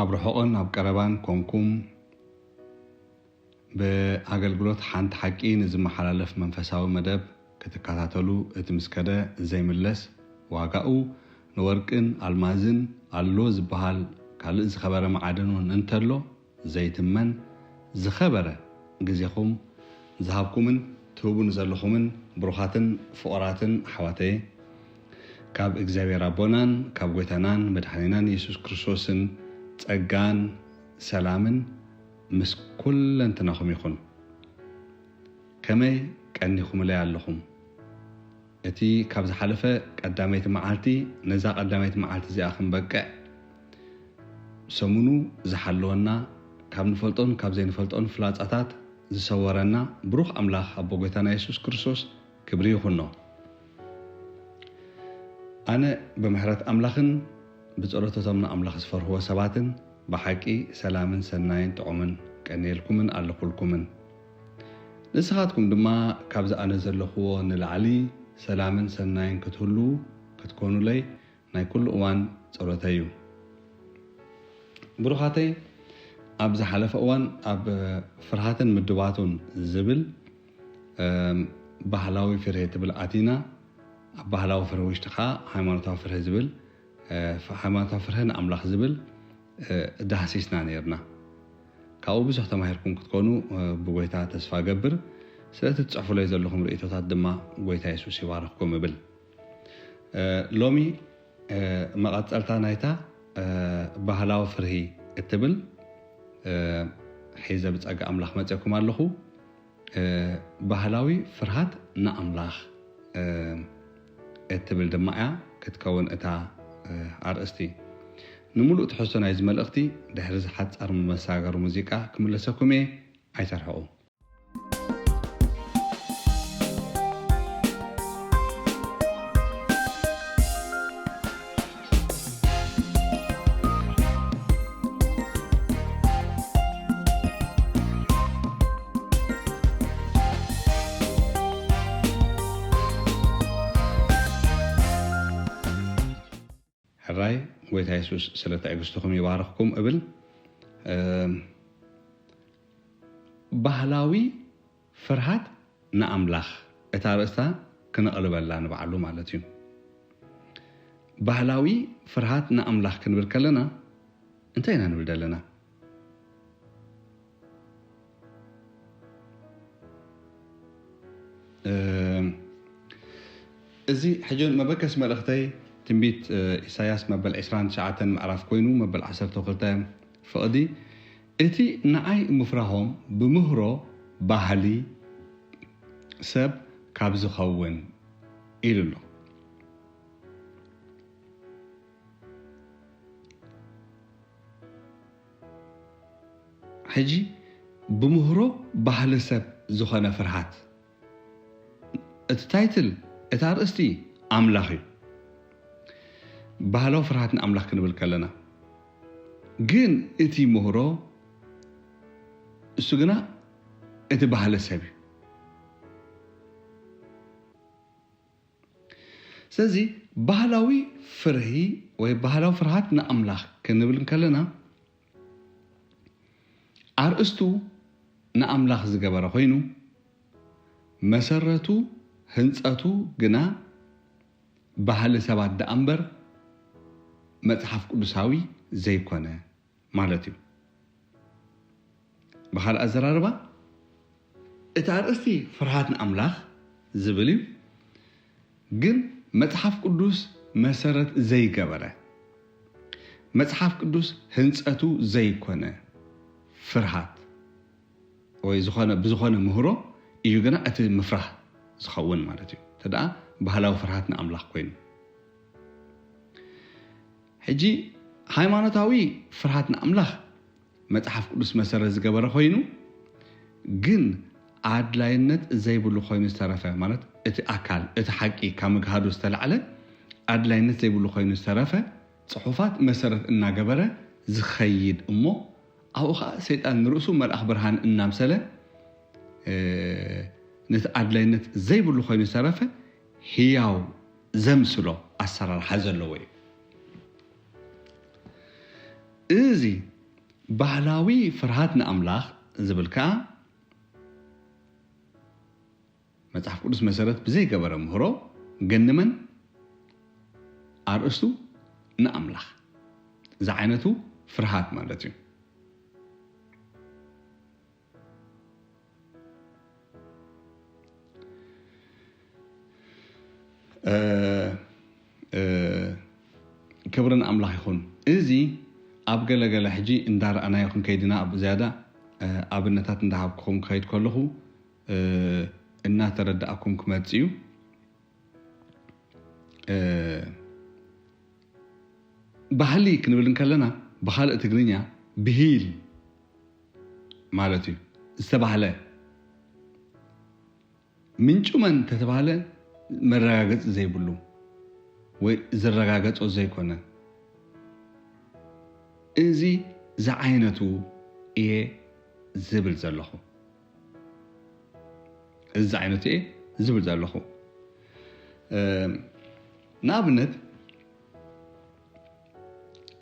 ኣብ ርሑቕን ኣብ ቀረባን ኮንኩም ብኣገልግሎት ሓንቲ ሓቂ ንዝመሓላለፍ መንፈሳዊ መደብ ክትከታተሉ እቲ ምስከደ ዘይምለስ ዋጋኡ ንወርቅን ኣልማዝን ኣሎ ዝበሃል ካልእ ዝኸበረ መዓድን እውን እንተሎ ዘይትመን ዝኸበረ ግዜኹም ዝሃብኩምን ትህቡን ዘለኹምን ብሩኻትን ፍቑራትን ኣሕዋተየ ካብ እግዚኣብሔር ኣቦናን ካብ ጎይታናን መድሓኒናን የሱስ ክርስቶስን ጸጋን ሰላምን ምስ ኩለንትናኹም ይኹን። ከመይ ቀኒኹምለይ ኣለኹም? እቲ ካብ ዝሓለፈ ቀዳመይቲ መዓልቲ ነዛ ቀዳመይቲ መዓልቲ እዚኣ ክንበቅዕ ሰሙኑ ዝሓለወና ካብ ንፈልጦን ካብ ዘይንፈልጦን ፍላጻታት ዝሰወረና ብሩኽ ኣምላኽ ኣቦ ጎይታና የሱስ ክርስቶስ ክብሪ ይኹኖ። ኣነ ብምሕረት ኣምላኽን ብጸሎት እቶም ንኣምላኽ ዝፈርህዎ ሰባትን ብሓቂ ሰላምን ሰናይን ጥዑምን ቀንየልኩምን ኣለኹልኩምን። ንስኻትኩም ድማ ካብዚ ኣነ ዘለኽዎ ንላዕሊ ሰላምን ሰናይን ክትህልዉ ክትኮኑለይ ናይ ኩሉ እዋን ጸሎተይ እዩ። ብሩኻተይ፣ ኣብ ዝሓለፈ እዋን ኣብ ፍርሃትን ምድባቱን ዝብል እም፣ ባህላዊ ፍርሂ ትብል ኣቲና፣ ኣብ ባህላዊ ፍርሂ ውሽጢ ከዓ ሃይማኖታዊ ፍርሂ ዝብል እ፣ ሃይማኖታዊ ፍርሂ ንኣምላኽ ዝብል እ፣ ዳህሲስና ነይርና። ካብኡ ብዙሕ ተማሂርኩም ክትኮኑ እ፣ ብጎይታ ተስፋ ገብር። ስለቲ ትጽሕፉለይ ዘለኹም ርእይቶታት ድማ ጎይታ የሱስ ይባርኽኩም እብል። እ፣ ሎሚ እ፣ መቐጸልታ ናይታ እ፣ ባህላዊ ፍርሂ እትብል እ፣ ሒዘ ብጸጋ ኣምላኽ መጸኩም ኣለኹ። እ፣ ባህላዊ ፍርሃት ንኣምላኽ እ፣ እትብል ድማ እያ ክትከውን እታ እ፣ ኣርእስቲ። ንምሉእ ትሕዝቶ ናይዚ መልእኽቲ ድሕሪ ዝሓጻር መሳገሪ ሙዚቃ ክምለሰኩም እየ። ኣይተርሕቑ። ሕራይ ጎይታ የሱስ ስለ ትዕግስትኹም ይባርኽኩም እብል። እም፣ ባህላዊ ፍርሃት ንኣምላኽ እታ ርእስታ ክነቕልበላ ንባዕሉ ማለት እዩ። ባህላዊ ፍርሃት ንኣምላኽ ክንብል ከለና እንታይ ኢና ንብል ዘለና? እም፣ እዚ ሕጂ መበገሲ መልእኽተይ ትንቢት እ፣ ኢሳያስ መበል ዕስራን ትሽዓተን ምዕራፍ ኮይኑ መበል ዓሰርተ ክልተ ፍቕዲ እቲ ንዓይ ምፍራሆም ብምህሮ ባህሊ ሰብ ካብ ዝኸውን ኢሉ ኣሎ። ሕጂ ብምህሮ ባህሊ ሰብ ዝኾነ ፍርሃት እቲ ታይትል፣ እቲ ኣርእስቲ ኣምላኽ እዩ። ባህላዊ ፍርሃት ንኣምላኽ ክንብል ከለና ግን እቲ ምህሮ እሱ ግና እቲ ባህሊ ሰብ እዩ። ስለዚ ባህላዊ ፍርሂ ወይ ባህላዊ ፍርሃት ንኣምላኽ ክንብል ከለና ኣርእስቱ ንኣምላኽ ዝገበረ ኮይኑ መሰረቱ ህንጸቱ ግና ባህሊ ሰባት ደኣ እምበር መጽሓፍ ቅዱሳዊ ዘይኮነ ማለት እዩ። ብኻልእ ኣዘራርባ እቲ ኣርእስቲ ፍርሃት ንኣምላኽ ዝብል እዩ፣ ግን መጽሓፍ ቅዱስ መሰረት ዘይገበረ፣ መጽሓፍ ቅዱስ ህንጸቱ ዘይኮነ ፍርሃት ወይ ዝኾነ ብዝኾነ ምህሮ እዩ ግና እቲ ምፍራህ ዝኸውን ማለት እዩ። እንተ ደኣ ባህላዊ ፍርሃት ንኣምላኽ ኮይኑ ሕጂ ሃይማኖታዊ ፍርሃት ንኣምላኽ መጽሓፍ ቅዱስ መሰረት ዝገበረ ኮይኑ ግን ኣድላይነት ዘይብሉ ኮይኑ ዝተረፈ ማለት እቲ ኣካል እቲ ሓቂ ካብ ምግሃዱ ዝተላዕለ ኣድላይነት ዘይብሉ ኮይኑ ዝተረፈ ጽሑፋት መሰረት እናገበረ ዝኸይድ እሞ ኣብኡ ኸዓ ሰይጣን ንርእሱ መልኣኽ ብርሃን እናምሰለ እ፣ ነቲ ኣድላይነት ዘይብሉ ኮይኑ ዝተረፈ ህያው ዘምስሎ ኣሰራርሓ ዘለዎ እዩ። እዚ ባህላዊ ፍርሃት ንኣምላኽ ዝብል ከኣ መጽሓፍ ቅዱስ መሰረት ብዘይገበረ ምህሮ ግን ንመን? ኣርእስቱ ንኣምላኽ ዝዓይነቱ ፍርሃት ማለት እዩ። ክብርን ኣምላኽ ይኹን። እዚ ኣብ ገለገለ ሕጂ እንዳረኣናዮ ክንከይድና ኣብ ዝያዳ ኣብነታት እንዳሃብኩኹም ክኸይድ ከለኹ እናተረዳእኩም ክመጽእ እዩ። ባህሊ ክንብል እንከለና ብኻልእ ትግርኛ ብሂል ማለት እዩ። ዝተባህለ ምንጩ መን እንተተባህለ መረጋገፂ ዘይብሉ ወይ ዝረጋገፆ ዘይኮነ እዚ ዝዓይነቱ እየ ዝብል ዘለኹ። እዚ ዝዓይነቱ እየ ዝብል ዘለኹ። ንኣብነት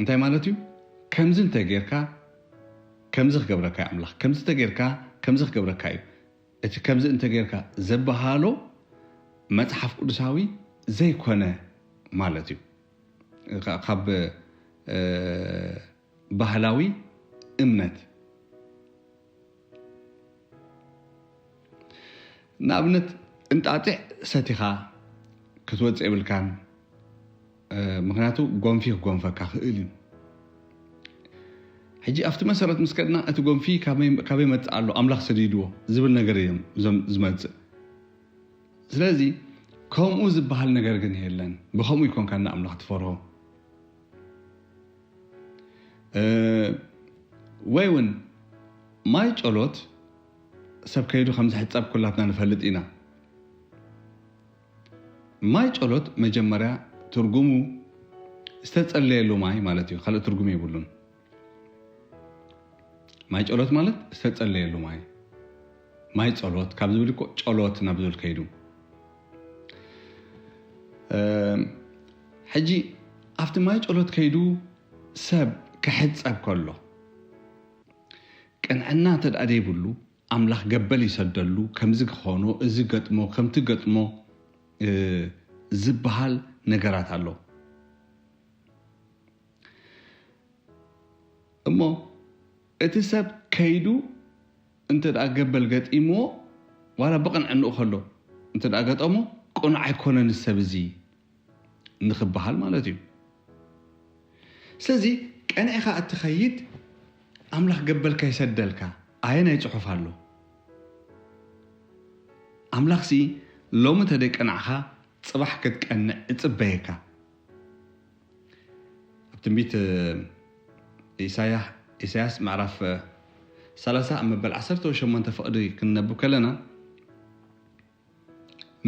እንታይ ማለት እዩ? ከምዚ እንተጌርካ ከምዚ ክገብረካ እዩ ኣምላኽ፣ ከምዚ እንተጌርካ ከምዚ ክገብረካ እዩ። እቲ ከምዚ እንተጌርካ ዝበሃሎ መጽሓፍ ቅዱሳዊ ዘይኮነ ማለት እዩ። ካብ ባህላዊ እምነት ንኣብነት እንጣጢዕ ሰቲኻ ክትወፅእ የብልካን። ምክንያቱ ጎንፊ ክጎንፈካ ክእል እዩ። ሕጂ ኣብቲ መሰረት ምስ ከድና እቲ ጎንፊ ካበይ መፅእ ኣሎ ኣምላኽ ሰዲድዎ ዝብል ነገር እዮም እዞም ዝመፅእ። ስለዚ ከምኡ ዝበሃል ነገር ግን የለን። ብከምኡ ይኮንካ ንኣምላኽ ትፈርሆ። ወይ እውን ማይ ጨሎት ሰብ ከይዱ ከም ዝሕፀብ ኩላትና ንፈልጥ ኢና። ማይ ጨሎት መጀመርያ ትርጉሙ ዝተፀለየሉ ማይ ማለት እዩ። ካልእ ትርጉም የብሉን። ማይ ጨሎት ማለት ዝተፀለየሉ ማይ፣ ማይ ጸሎት ካብ ዝብል እኮ ጨሎት ናብ ዝብል ከይዱ። ሕጂ ኣብቲ ማይ ጨሎት ከይዱ ሰብ ክሕጸብ ከሎ ቅንዕና እንተ ደኣ ዘይብሉ ኣምላኽ ገበል ይሰደሉ። ከምዚ ክኾኖ፣ እዚ ገጥሞ፣ ከምቲ ገጥሞ ዝበሃል ነገራት ኣሎ። እሞ እቲ ሰብ ከይዱ እንተ ደኣ ገበል ገጢምዎ ዋላ ብቕንዕንኡ ከሎ እንተ ደኣ ገጠሞ ቅኑዕ ኣይኮነን ሰብ እዚ ንኽበሃል ማለት እዩ። ስለዚ ቀኒዕኻ እትኸይድ ኣምላኽ ገበልካ ይሰደልካ ኣየናይ ጽሑፍ ኣሎ? ኣምላኽሲ ሎሚ ተደይቀናዕኻ ጽባሕ ክትቀንዕ እጽበየካ። ኣብ ትንቢት ኢሳያስ ምዕራፍ ሰላሳ ኣብ መበል ዓሰርተ ሸሞንተ ፍቕዲ ክንነብብ ከለና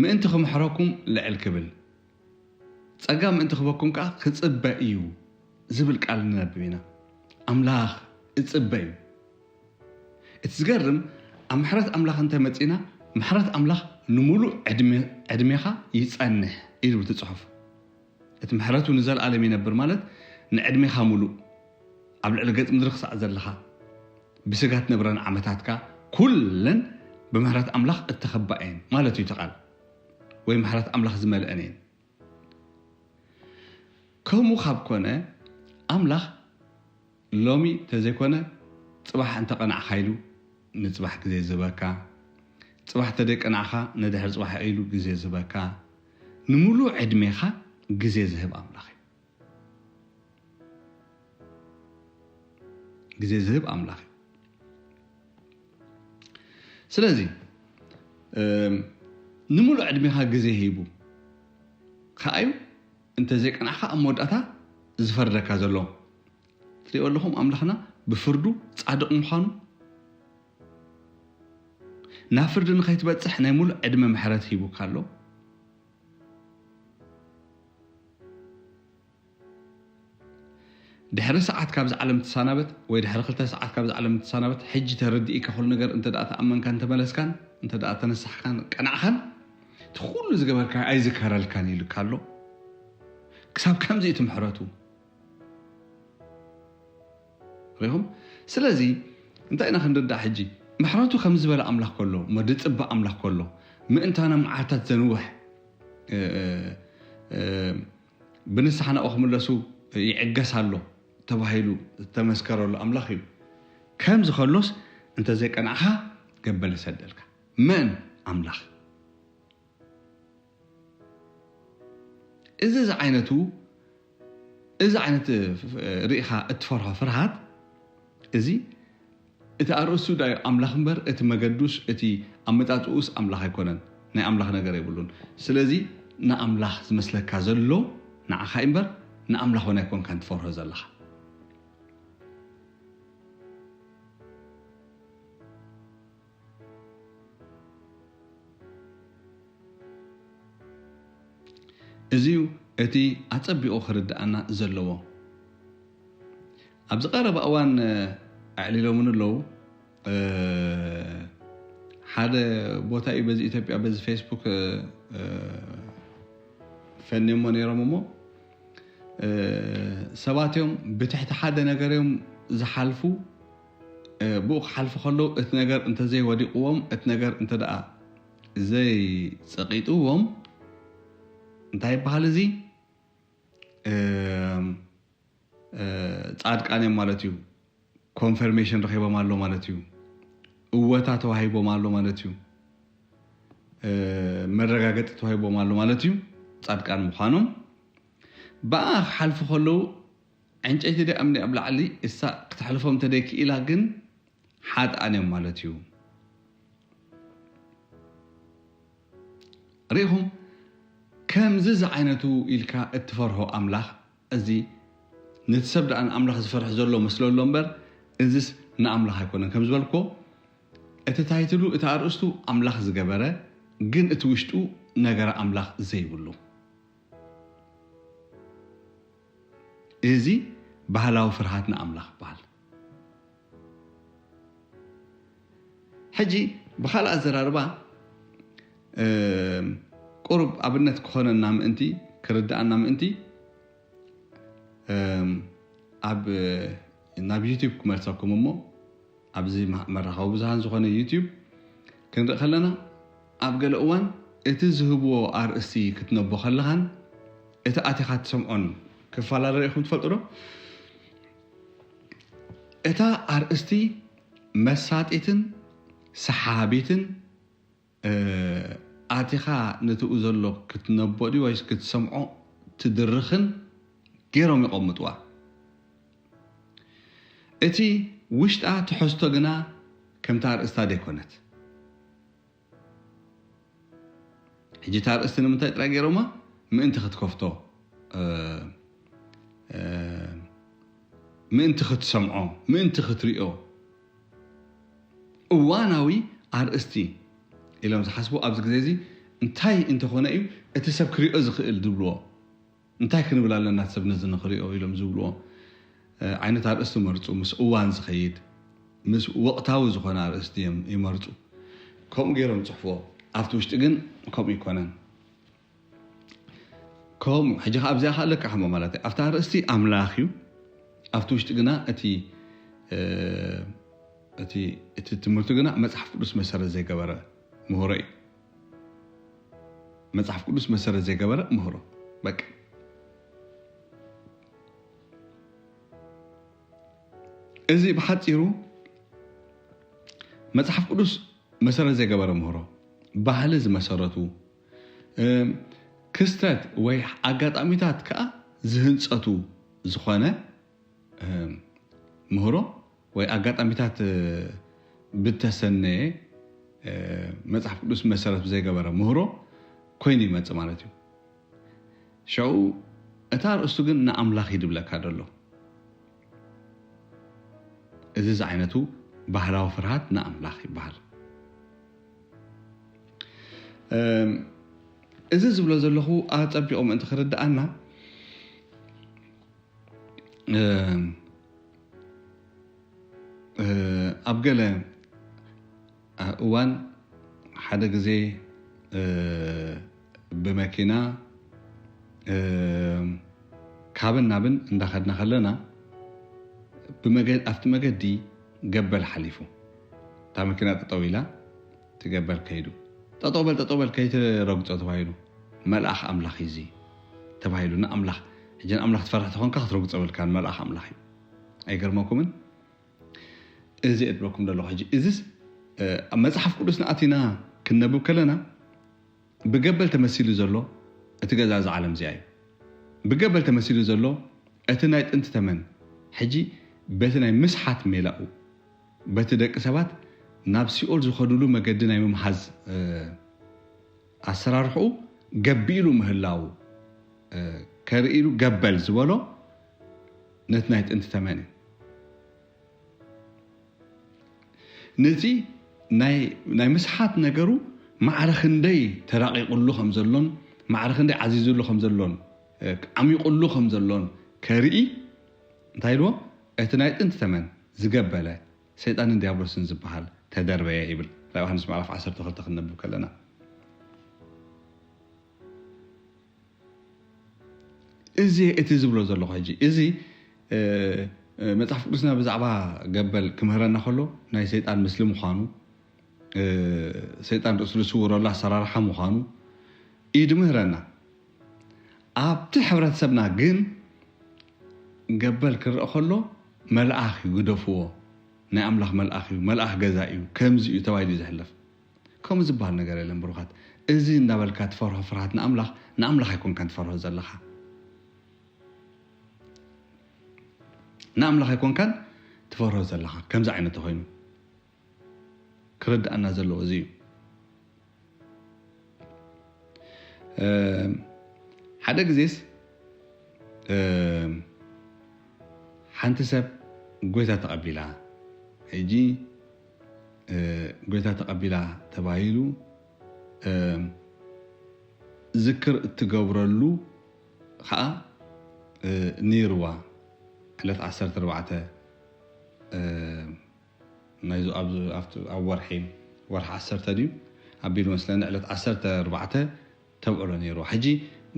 ምእንቲ ክምሕረኩም ልዕል ክብል ጸጋ ምእንቲ ክበኩም ከኣ ክጽበ እዩ ዝብል ቃል ንነብብ ኢና። ኣምላኽ እጽበ እዩ። እቲ ዝገርም ኣብ ምሕረት ኣምላኽ እንተመጺና ምሕረት ኣምላኽ ንምሉእ ዕድሜኻ ይጸንሕ እዩ ዝብል እቲ ጽሑፍ። እቲ ምሕረቱ ንዘለኣለም ይነብር ማለት ንዕድሜኻ ሙሉእ ኣብ ልዕሊ ገጽ ምድሪ ክሳዕ ዘለኻ ብስጋ ትነብረን ዓመታትካ ኩለን ብምሕረት ኣምላኽ እተኸባ እየን ማለት እዩ እቲ ቃል። ወይ ምሕረት ኣምላኽ ዝመልአን እየን። ከምኡ ካብ ኮነ ኣምላኽ ሎሚ ተዘይኮነ ጽባሕ እንተቐናዕኻ ኢሉ ንጽባሕ ግዜ ዝህበካ፣ ጽባሕ ተደይቀናዕኻ ንድሕሪ ጽባሕ ኢሉ ግዜ ዝህበካ፣ ንምሉእ ዕድሜኻ ግዜ ዝህብ ኣምላኽ እዩ። ግዜ ዝህብ ኣምላኽ እዩ። ስለዚ ንምሉእ ዕድሜኻ ግዜ ሂቡ ከኣዩ እንተዘይቀናዕኻ ኣብ መወዳእታ ዝፈርደካ ዘሎ ትሪኦ ኣለኹም። ኣምላኽና ብፍርዱ ጻድቕ ምዃኑ ናብ ፍርዲ ንኸይትበጽሕ ናይ ሙሉእ ዕድመ ምሕረት ሂቡካ ኣሎ። ድሕሪ ሰዓት ካብዚ ዓለም ትሰናበት ወይ ድሕሪ ክልተ ሰዓት ካብዚ ዓለም ትሰናበት፣ ሕጂ ተረዲእካ ኩሉ ነገር እንተ ደኣ ተኣመንካን ተመለስካን እንተ ደኣ ተነሳሕካን ቀናዕኻን፣ እቲ ኩሉ ዝገበርካዮ ኣይዝከረልካን ኢሉካ ኣሎ። ክሳብ ከምዚ እዩ እቲ ምሕረቱ። ርኢኹም? ስለዚ እንታይ ኢና ክንርዳእ ሕጂ? ምሕረቱ ከም ዝበለ ኣምላኽ ከሎ፣ እሞ ዝጽበ ኣምላኽ ከሎ፣ ምእንታና መዓልታት ዘንውሕ፣ እ፣ እ፣ እ፣ ብንስሓ ናብኡ ክምለሱ ይዕገስ ኣሎ ተባሂሉ ዝተመስከረሉ ኣምላኽ እዩ። ከምዚ ከሎስ እንተዘይቀናዕኻ ገበል ይሰደልካ። መን? ኣምላኽ። እዚ ዝዓይነቱ፣ እዚ ዓይነት ርኢኻ እትፈርሖ ፍርሃት፣ እዚ እቲ ኣርእስቱ ዳዩ ኣምላኽ እምበር፣ እቲ መገዱስ፣ እቲ ኣመጻጽኡስ ኣምላኽ ኣይኮነን። ናይ ኣምላኽ ነገር የብሉን። ስለዚ ንኣምላኽ ዝመስለካ ዘሎ ንዓኻ እምበር፣ ንኣምላኽ እውን ኣይኮንካን ትፈርሆ ዘለኻ። እዚ እዩ እቲ ኣጸቢቑ ክርድኣና ዘለዎ። ኣብዚ ቀረባ እዋን፣ እ፣ ኣዕሊሎምን ኣለዉ። እ፣ ሓደ ቦታ እዩ በዚ ኢትዮጵያ፣ በዚ ፌስቡክ፣ እ፣ እ፣ ፈንዮሞ ነይሮም እሞ፣ እ፣ ሰባት እዮም ብትሕቲ ሓደ ነገር እዮም ዝሓልፉ። እ፣ ብኡ ክሓልፉ ከለዉ እቲ ነገር እንተዘይወዲቕዎም፣ እቲ ነገር እንተ ደኣ ዘይጸቂጥዎም፣ እንታይ ይበሃል እዚ? እ፣ እ፣ ጻድቃን እዮም ማለት እዩ። ኮንፈርሜሽን ረኺቦም ኣሎ ማለት እዩ። እወታ ተዋሂቦም ኣሎ ማለት እዩ። እ፣ መረጋገጺ ተዋሂቦም ኣሎ ማለት እዩ። ጻድቃን ምዃኖም። ብኣ ክሓልፉ ከለዉ ዕንጨይቲ ድያ እምኒ ኣብ ላዕሊ እሳ ክትሕልፎም እንተደይክኢላ ግን ሓጥኣን እዮም ማለት እዩ። ርኢኹም? ከምዚ ዝዓይነቱ ኢልካ እትፈርሆ ኣምላኽ እዚ ነቲ ሰብ ደኣ ንኣምላኽ ዝፈርሕ ዘሎ መስሎ ኣሎ እምበር፣ እዚስ ንኣምላኽ ኣይኮነን። ከም ዝበልኩዎ፣ እቲ ታይትሉ፣ እቲ ኣርእስቱ ኣምላኽ ዝገበረ፣ ግን እቲ ውሽጡ ነገረ ኣምላኽ ዘይብሉ። እዚ ባህላዊ ፍርሃት ንኣምላኽ ይበሃል። ሕጂ ብኻልእ ኣዘራርባ፣ እም፣ ቁሩብ ኣብነት ክኾነና ምእንቲ፣ ክርድኣና ምእንቲ፣ እም፣ ኣብ፣ ናብ ዩቲዩብ ክመልሰኩም እሞ፣ ኣብዚ ማ-፣ መራኸቢ ብዙሃን ዝኾነ ዩቲዩብ ክንርኢ ከለና፣ ኣብ ገለ እዋን እቲ ዝህብዎ ኣርእስቲ ክትነቦ ከለኻን እቲ ኣቲኻ ትሰምዖን ክፈላለ ርኢኹም ትፈልጡ ዶ? እታ ኣርእስቲ መሳጢትን ሰሓቢትን፣ እ፣ ኣቲኻ ነትኡ ዘሎ ክትነቦ ድዩ ወይስ ክትሰምዖ ትድርኽን ገይሮም ይቐምጥዋ። እቲ ውሽጣ ትሕዝቶ ግና ከምታ ኣርእስታ ደይኮነት። ሕጂ እታ ኣርእስቲ ንምንታይ ጥራይ ገይሮማ? ምእንቲ ክትከፍቶ፣ እ፣ እ፣ ምእንቲ ክትሰምዖ፣ ምእንቲ ክትሪኦ። እዋናዊ ኣርእስቲ ኢሎም ዝሓስቡ ኣብዚ ግዜ እዚ እንታይ እንተኾነ እዩ እቲ ሰብ ክሪኦ ዝኽእል ዝብልዎ? እንታይ ክንብል ኣለና እቲ ሰብ ነዚ ንኽሪኦ ኢሎም ዝብልዎ፣ እ፣ ዓይነት ኣርእስቲ መርጹ፣ ምስ እዋን ዝኸይድ፣ ምስ ወቕታዊ ዝኾነ ኣርእስቲ እዮም ይመርጹ። ከምኡ ገይሮም ይጽሕፍዎ። ኣብቲ ውሽጢ ግን ከምኡ ኣይኮነን። ከምኡ፣ ሕጂ ኸዓ ኣብዚኣ ኸዓ ለካ ሕሞ ማለት እዩ። ኣብቲ ኣርእስቲ ኣምላኽ እዩ። ኣብቲ ውሽጢ ግና እቲ፣ እ፣ እቲ፣ እቲ ትምህርቲ ግና መጽሓፍ ቅዱስ መሰረት ዘይገበረ ምህሮ እዩ። መጽሓፍ ቅዱስ መሰረት ዘይገበረ ምህሮ። በቃ። እዚ ብሓጺሩ መጽሓፍ ቅዱስ መሰረት ዘይገበረ ምህሮ፣ ባህሊ ዝመሰረቱ፣ እም፣ ክስተት ወይ ኣጋጣሚታት ከኣ ዝህንጸቱ ዝኾነ፣ እም፣ ምህሮ ወይ ኣጋጣሚታት፣ እ፣ ብተሰነየ፣ እ፣ መጽሓፍ ቅዱስ መሰረት ብዘይገበረ ምህሮ ኮይኑ ይመጽእ ማለት እዩ። ሽዑ እታ ኣርእስቱ ግን ንኣምላኽ እዩ ድብለካ ደሎ። እዚ ዝዓይነቱ ባህላዊ ፍርሃት ንኣምላኽ ይበሃል። እም፣ እዚ ዝብሎ ዘለኹ ኣጸቢቑ ምእንቲ ክርድኣና፣ እም፣ እ፣ ኣብ ገለ፣ እ፣ እዋን ሓደ ግዜ፣ እ፣ ብመኪና፣ እ፣ ካብን ናብን እንዳኸድና ከለና፣ ብመገ- ኣብቲ መገዲ ገበል ሓሊፉ። እታ መኪና ጠጠው ኢላ፣ እቲ ገበል ከይዱ። "ጠጠው በል፣ ጠጠው በል፣ ከይትረግጾ" ተባሂሉ። "መልኣኽ ኣምላኽ እዩ እዚ" ተባሂሉ። ንኣምላኽ፣ ሕጂ ንኣምላኽ ትፈርሕ ተኾንካ ክትረግጾ የብልካን፣ መልኣኽ ኣምላኽ እዩ። ኣይገርመኩምን? እዚ እብለኩም ዘለኹ ሕጂ፣ እዚስ፣ እ፣ ኣብ መጽሓፍ ቅዱስ ንኣቲና ክንነብብ ከለና፣ ብገበል ተመሲሉ ዘሎ እቲ ገዛ እዛ ዓለም እዚኣ እዩ። ብገበል ተመሲሉ ዘሎ እቲ ናይ ጥንቲ ተመን፣ ሕጂ በቲ ናይ ምስሓት ሜላኡ፣ በቲ ደቂ ሰባት ናብ ሲኦል ዝኸዱሉ መገዲ ናይ ምምሃዝ፣ እ፣ ኣሰራርሕኡ ገቢሉ ምህላው፣ እ፣ ከርኢ ኢሉ ገበል ዝበሎ ነቲ ናይ ጥንቲ ተመን እዩ። ነቲ ናይ ናይ ምስሓት ነገሩ ማዕረ ክንደይ ተራቒቕሉ ከም ዘሎን፣ ማዕረ ክንደይ ዓዚዙሉ ከም ዘሎን፣ እ፣ ዓሚቑሉ ከም ዘሎን ከርኢ፣ እንታይ ኢልዎ? "እቲ ናይ ጥንቲ ተመን ዝገበለ ሰይጣንን ዲያብሎስን ዝበሃል ተደርበየ" ይብል። ራእይ ዮሃንስ ምዕራፍ ዓሰርተ ክልተ ክንነብብ ከለና። እዚ እቲ ዝብሎ ዘለኹ ሕጂ፣ እዚ፣ እ፣ እ፣ መጽሓፍ ቅዱስና ብዛዕባ ገበል ክምህረና ከሎ፣ ናይ ሰይጣን ምስሊ ምዃኑ፣ እ፣ ሰይጣን ርእሱ ዝስውረሉ ኣሰራርሓ ምዃኑ እዩ ድምህረና። ኣብቲ ሕብረተሰብና ግን ገበል ክረአ ከሎ መልኣኽ እዩ፣ ግደፍዎ፣ ናይ ኣምላኽ መልኣኽ እዩ፣ መልኣኽ ገዛ እዩ፣ ከምዚ እዩ ተባሂሉ እዩ ዝሕለፍ። ከምኡ ዝበሃል ነገር የለን ብሩኻት። እዚ እንዳበልካ ትፈርሆ ፍርሃት ንኣምላኽ፣ ንኣምላኽ ኣይኮንካን ትፈርሆ ዘለኻ። ንኣምላኽ ኣይኮንካን ትፈርሆ ዘለኻ። ከምዚ ዓይነት ተኾይኑ ክርድኣና ዘለዎ እዚ እዩ። እም፣ ሓደ ግዜስ፣ እም፣ ሓንቲ ሰብ ጎይታ ተቐቢላ፣ ሕጂ፣ እ፣ ጎይታ ተቐቢላ ተባሂሉ፣ እም፣ ዝክር እትገብረሉ ኸዓ፣ እ፣ ነይርዋ። ዕለት ዓሰርተ ኣርባዕተ፣ እ፣ ናይዚ ኣብዚ፣ ኣብቲ፣ ኣብ ወርሒ፣ ወርሒ ዓሰርተ ድዩ? ኣቢሉ መስለኒ፣ ዕለት ዓሰርተ ኣርባዕተ ተብዕሎ ነይርዋ። ሕጂ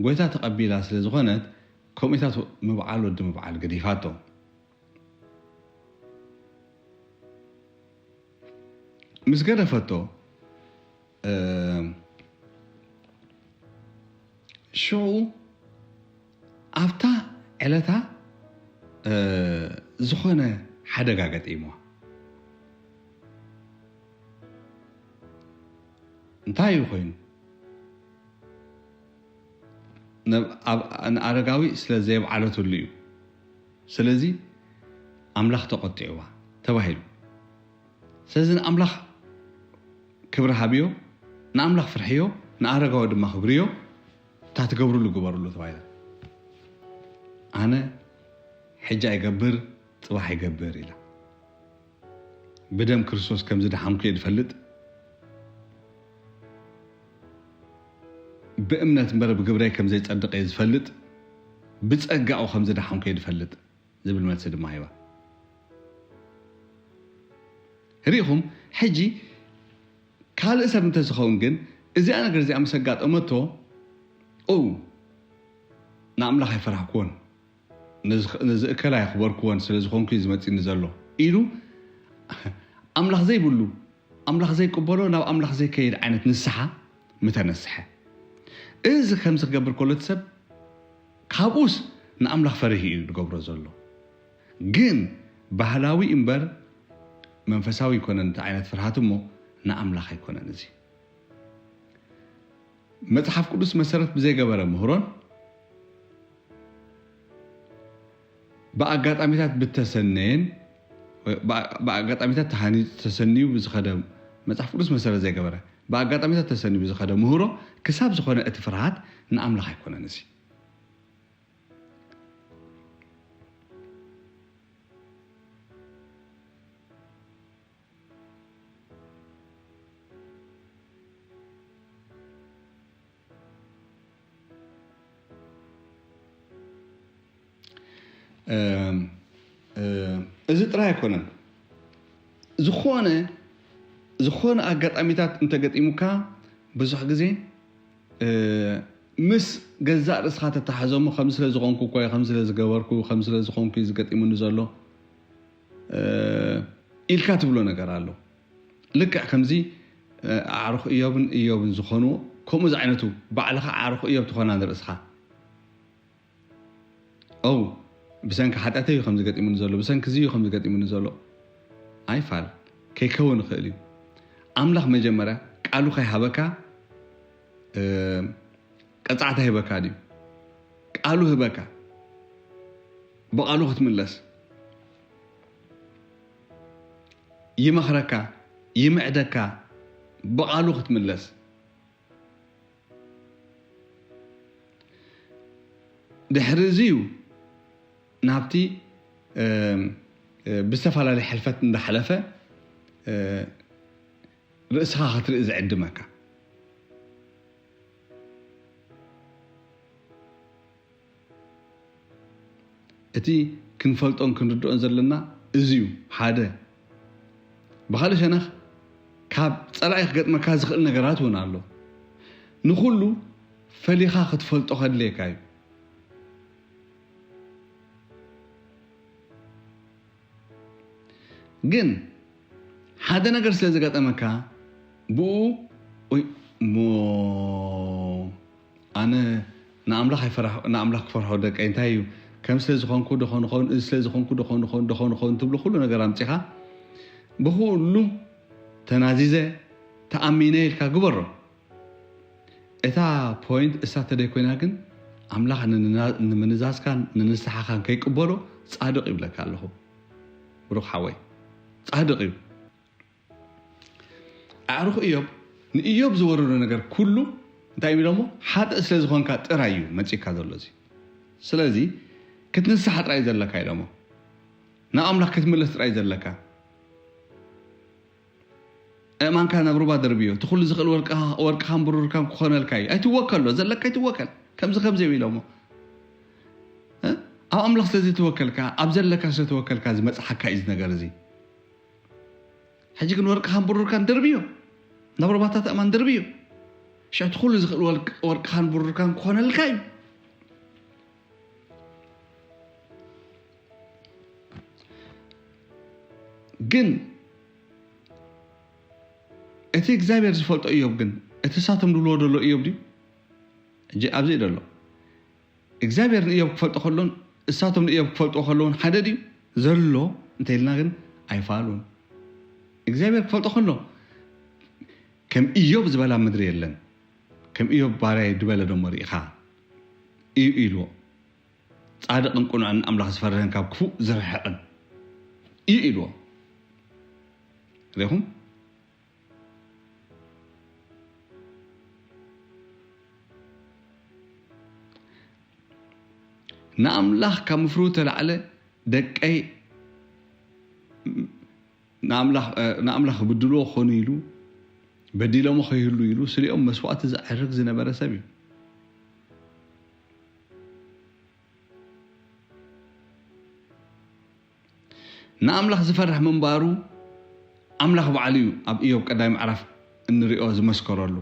ጎይታ ተቐቢላ ስለ ዝኾነት፣ ከምኡታት ምብዓል ወዲ ምብዓል ገዲፋቶ። ምስ ገደፈቶ፣ እ፣ ሽዑ ኣብታ ዕለታ፣ እ፣ ዝኾነ ሓደጋ ገጢምዋ። እንታይ እዩ ኮይኑ? ነብ-፣ ኣብ-፣ ንኣረጋዊ ስለ ዘየብዓለትሉ እዩ። ስለዚ ኣምላኽ ተቖጢዕዋ ተባሂሉ። ስለዚ ንኣምላኽ ክብሪ ሃብዮ፣ ንኣምላኽ ፍርሕዮ፣ ንኣረጋዊ ድማ ክብርዮ፣ እታ ትገብርሉ ግበርሉ ተባሂላ። ኣነ ሕጂ ኣይገብር፣ ጽባሕ ይገብር ኢላ። ብደም ክርስቶስ ከም ዝደሓንኩ እየ ዝፈልጥ። ብእምነት እምበር ብግብረይ ከም ዘይጸድቕ እየ ዝፈልጥ። ብጸጋኡ ከም ዝደሓንኩ እየ ዝፈልጥ ዝብል መልሲ ድማ ሂባ። ርኢኹም፣ ሕጂ ካልእ ሰብ እንተዝኸውን ግን እዚኣ ነገር እዚኣ ምስ ኣጋጠመቶ፣ ኦ፣ ንኣምላኽ ኣይፈራህክዎን፣ ነዚ፣ ነዚ እከላ ኣይኽበርክዎን ስለ ዝኾንኩ እዩ ዝመጽእኒ ዘሎ ኢሉ ኣምላኽ ዘይብሉ፣ ኣምላኽ ዘይቅበሎ፣ ናብ ኣምላኽ ዘይከይድ ዓይነት ንስሓ ምተነስሐ። እዚ ከምዚ ክገብር ከሎ እቲ ሰብ ካብኡስ ንኣምላኽ ፈሪሂ እዩ ዝገብሮ ዘሎ። ግን ባህላዊ እምበር መንፈሳዊ ኣይኮነን እቲ ዓይነት ፍርሃት እሞ ንኣምላኽ ኣይኮነን። እዚ መጽሓፍ ቅዱስ መሰረት ብዘይገበረ ምህሮን ብኣጋጣሚታት ብተሰነየን፣ ብኣ-፣ ብኣጋጣሚታት ተሃኒጹ ተሰንዩ ብዝኸደ፣ መጽሓፍ ቅዱስ መሰረት ዘይገበረ፣ ብኣጋጣሚታት ተሰንዩ ብዝኸደ ምህሮ ክሳብ ዝኾነ እቲ ፍርሃት ንኣምላኽ ኣይኮነን። እዚ እም፣ እ፣ እዚ ጥራይ ኣይኮነን። ዝኾነ፣ ዝኾነ ኣጋጣሚታት እንተገጢሙካ ብዙሕ ግዜ፣ እ፣ ምስ ገዛእ ርእስኻ ተተሓዞሞ፣ ከም ስለ ዝኾንኩ እኮ እየ፣ ከም ስለ ዝገበርኩ፣ ከም ስለ ዝኾንኩ እዩ ዝገጢሙኒ ዘሎ። ኢልካ ትብሎ ነገር ኣሎ። ልክዕ ከምዚ ኣዕሩኽ እዮብን እዮብን ዝኾንዎ ከምኡ ዝዓይነቱ ባዕልኻ ኣዕሩኽ እዮብ ትኾና ንርእስኻ። ው ብሰንኪ ሓጢኣተይ እዩ ከምዚ ገጢሙኒ ዘሎ፣ ብሰንኪ እዚ እዩ ከምዚ ገጢሙኒ ዘሎ ኣይፋል። ከይከውን ይኽእል እዩ። ኣምላኽ መጀመርያ ቃሉ ከይሃበካ ቀጻዕታ ሂበካ ድዩ? ቃሉ ህበካ፣ ብቓሉ ክትምለስ ይመኽረካ፣ ይምዕደካ፣ ብቓሉ ክትምለስ። ድሕሪ እዚ እዩ ናብቲ ብዝተፈላለየ ሕልፈት እንዳሓለፈ ርእስኻ ክትርኢ ዝዕድመካ። እቲ ክንፈልጦን ክንርድኦን ዘለና እዚ እዩ። ሓደ፣ ብኻልእ ሸነኽ ካብ ጸላኢ ክገጥመካ ዝኽእል ነገራት እውን ኣሎ። ንኹሉ ፈሊኻ ክትፈልጦ ከድልየካ እዩ። ግን ሓደ ነገር ስለ ዝገጠመካ ብኡ ወይ እሞ ኣነ ንኣምላኽ ኣይፈራህ ንኣምላኽ ክፈርሖ ደቀይ እንታይ እዩ ከም ስለ ዝኾንኩ ደኾን ኾን እዚ ስለ ዝኾንኩ ደኾን ኾን ደኾን ኾን ትብሉ ኩሉ ነገር ኣምጺኻ ብኩሉ ተናዚዘ ተኣሚነ ኢልካ ግበሮ። እታ ፖይንት እሳ ተደይ ኮይና ግን ኣምላኽ ንምንዛዝካን ንንስሓኻን ከይቅበሎ ጻድቕ ይብለካ ኣለኹ። ብሩኽ ሓወይ ጻድቕ እዩ። ኣዕሩኽ እዮብ ንእዮብ ዝወረዶ ነገር ኩሉ እንታይ ኢሎሞ ሓጥእ ስለ ዝኾንካ ጥራይ እዩ መጺካ ዘሎ እዚ። ስለዚ ክትንስሓ ጥራይ ዘለካ ኢሎሞ ናብ ኣምላኽ ክትምለስ ጥራይ ዘለካ። እማንካ ናብ ሩባ ደርብዮ እቲ ኩሉ ዝኽእል ወርቅኻን ብሩርካን ክኾነልካ እዩ ኣይትወከሎ ዘለካ ኣይትወከል ከምዚ ከምዚ ኢሎሞ ኣብ ኣምላኽ ስለዘይተወከልካ ኣብ ዘለካ ስለተወከልካ ዝመፅሓካ እዩ ነገር እዚ። ሕጂ ግን ወርቅኻን ብሩርካን ደርብዮ ናብ ሩባታት እማን ደርብዮ። ሽዕቲ ኩሉ ዝኽእል ወርቅኻን ብሩርካን ክኾነልካ እዩ። ግን እቲ እግዚኣብሔር ዝፈልጦ እዮብ ግን እቲ እሳቶም ድብልዎ ደሎ እዮብ ድዩ? እጂ ኣብዚ ደሎ እግዚኣብሔር ንእዮብ ክፈልጦ ከሎን እሳቶም ንእዮብ ክፈልጥዎ ከለውን ሓደ ድዩ ዘሎ እንተኢልና ግን ኣይፋሉን። እግዚኣብሔር ክፈልጦ ከሎ ከም እዮብ ዝበላ ምድሪ የለን። ከም እዮብ ባርያይ ድበለ ደሞ ርኢኻ እዩ ኢልዎ። ጻድቕን ቅኑዕን ኣምላኽ ዝፈርህን ካብ ክፉእ ዝርሕቕን እዩ ኢልዎ። ሪኹም ንኣምላኽ ካብ ምፍርሁ ተላዕለ ደቀይ ንኣምላኽ ብድልዎ ክኾኑ ኢሉ በዲሎሞ ከይህሉ ኢሉ ስሊኦም መስዋእቲ ዘዕርግ ዝነበረ ሰብ እዩ። ንኣምላኽ ዝፈርሕ ምንባሩ ኣምላኽ ባዕሉ እዩ ኣብ እዮብ ቀዳይ ምዕራፍ እንሪኦ ዝመስከረሉ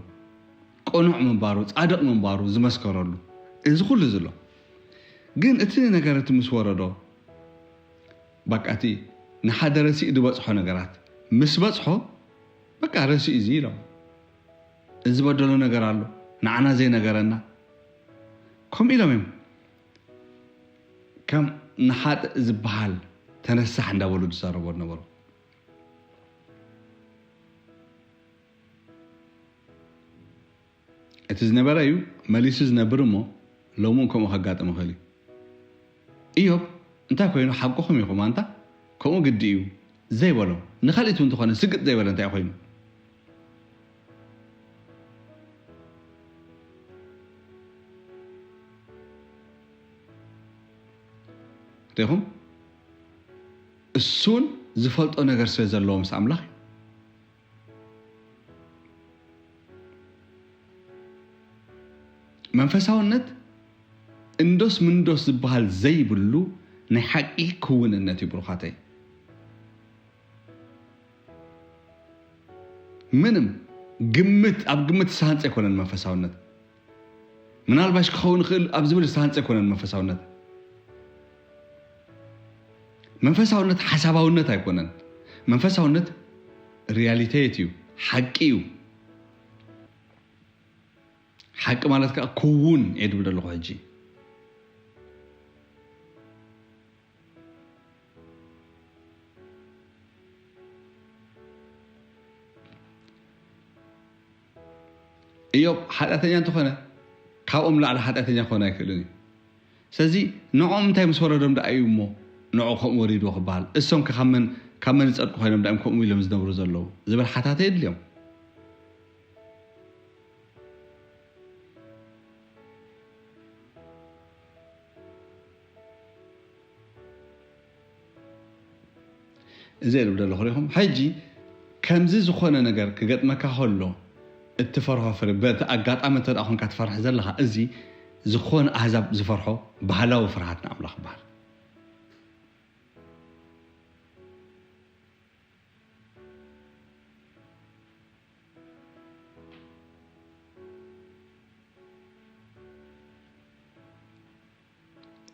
ቅኑዕ ምንባሩ ጻድቕ ምንባሩ ዝመስከረሉ እዚ ኩሉ ዝሎ ግን እቲ ነገር እቲ ምስ ወረዶ በቃ እቲ ንሓደ ረሲእ ዝበፅሖ ነገራት ምስ በፅሖ በቃ ረሲእ እዚ ኢሎም እዚ ዝበደሎ ነገር ኣሎ ንዓና ዘይነገረና ከምኡ ኢሎም እዮም ከም ንሓጥእ ዝበሃል ተነሳሕ እንዳበሉ ዝዛረቦ ነበሩ። እቲ ዝነበረ እዩ መሊሱ ዝነብር እሞ ሎሚ እውን ከምኡ ከጋጥም ይኽእል እዩ። እዮብ እንታይ ኮይኑ ሓቅኹም ኢኹም ኣንታ ከምኡ ግዲ እዩ ዘይበሎ ንካልኢት እውን እንተኾነ ስግጥ ዘይበለ እንታይ ኮይኑ ሪኹም እሱን ዝፈልጦ ነገር ስለ ዘለዎ ምስ ኣምላኽ መንፈሳውነት እንዶስ ምንዶስ ዝበሃል ዘይብሉ ናይ ሓቂ ክውንነት እዩ ብሩኻተይ። ምንም ግምት ኣብ ግምት ዝተሃንፀ ኣይኮነን መንፈሳውነት። ምናልባሽ ክኸውን ይኽእል ኣብ ዝብል ዝተሃንፀ ኣይኮነን መንፈሳውነት። መንፈሳውነት ሓሳባውነት ኣይኮነን። መንፈሳውነት ሪያሊቴት እዩ፣ ሓቂ እዩ። ሓቂ ማለት ከዓ ክውን እየ ድብል ዘለኹ ሕጂ። እዮብ ሓጢኣተኛ እንተኾነ፣ ካብኦም ላዕሊ ሓጢኣተኛ ክኾን ኣይክእልን እዩ። ስለዚ ንዕኦም እንታይ ምስ ወረዶም ደኣ እዩ እሞ ንዕኡ ከምኡ ወሪድዎ ክበሃል? እሶም ከ ካብ መን፣ ካብ መን ዝጸድቁ ኮይኖም ደኣ እዮም ከምኡ ኢሎም ዝነብሩ ዘለዉ? ዝብል ሓታተ የድልዮም። እዚ እየ ዝብል ዘለኹ ሪኢኹም። ሕጂ ከምዚ ዝኾነ ነገር ክገጥመካ ከሎ እትፈርሖ ፍረ፣ በቲ ኣጋጣሚ እንተ ደኣ ኾንካ ትፈርሕ ዘለኻ፣ እዚ ዝኾነ ኣህዛብ ዝፈርሖ ባህላዊ ፍርሃት ንኣምላኽ ይበሃል።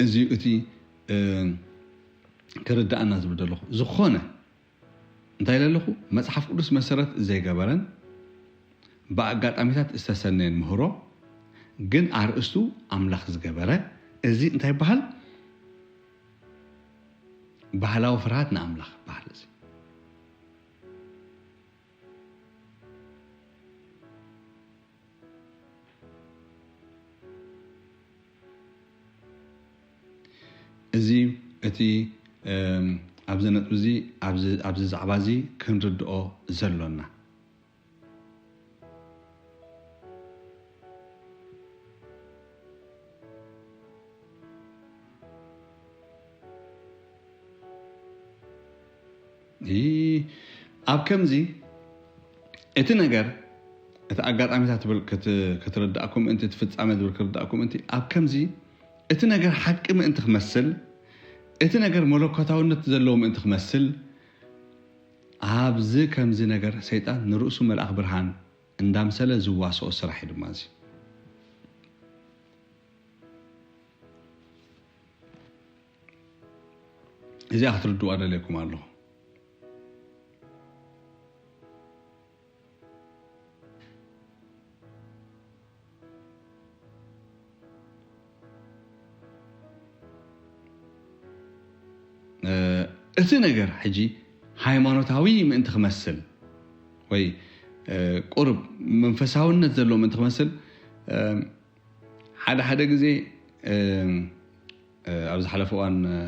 እዚ እቲ፣ እ፣ ክርድኣና ዝብል ዘለኹ። ዝኾነ እንታይ ኢለ ኣለኹ? መጽሓፍ ቅዱስ መሰረት ዘይገበረን ብኣጋጣሚታት ዝተሰነየን ምህሮ፣ ግን ኣርእስቱ ኣምላኽ ዝገበረ፣ እዚ እንታይ ይበሃል? ባህላዊ ፍርሃት ንኣምላኽ ይበሃል። እዚ እዚ እቲ፣ እም፣ ኣብዚ ነጥቢ እዚ፣ ኣብዚ፣ ኣብዚ ዛዕባ እዚ ክንርድኦ ዘሎና። ይ-፣ ኣብ ከምዚ እቲ ነገር፣ እቲ ኣጋጣሚታት ትብል ክት-፣ ክትርድኣኩም ምእንቲ፣ እቲ ፍጻመ ዝብል ክርድኣኩም ምእንቲ፣ ኣብ ከምዚ እቲ ነገር ሓቂ ምእንቲ ክመስል፣ እቲ ነገር መለኮታውነት ዘለዎ ምእንቲ ክመስል፣ ኣብዚ ከምዚ ነገር ሰይጣን ንርእሱ መልኣኽ ብርሃን እንዳምሰለ ዝዋስኦ ስራሕ እዩ ድማ እዚ። እዚኣ ክትርድዋ ደልየኩም ኣለኹ። እ፣ እቲ ነገር ሕጂ ሃይማኖታዊ ምእንቲ ክመስል ወይ፣ እ፣ ቁሩብ መንፈሳውነት ዘለዎ ምእንቲ ክመስል፣ እ፣ ሓደ ሓደ ግዜ፣ እ፣ እ፣ ኣብ ዝሓለፈ እዋን፣ እ፣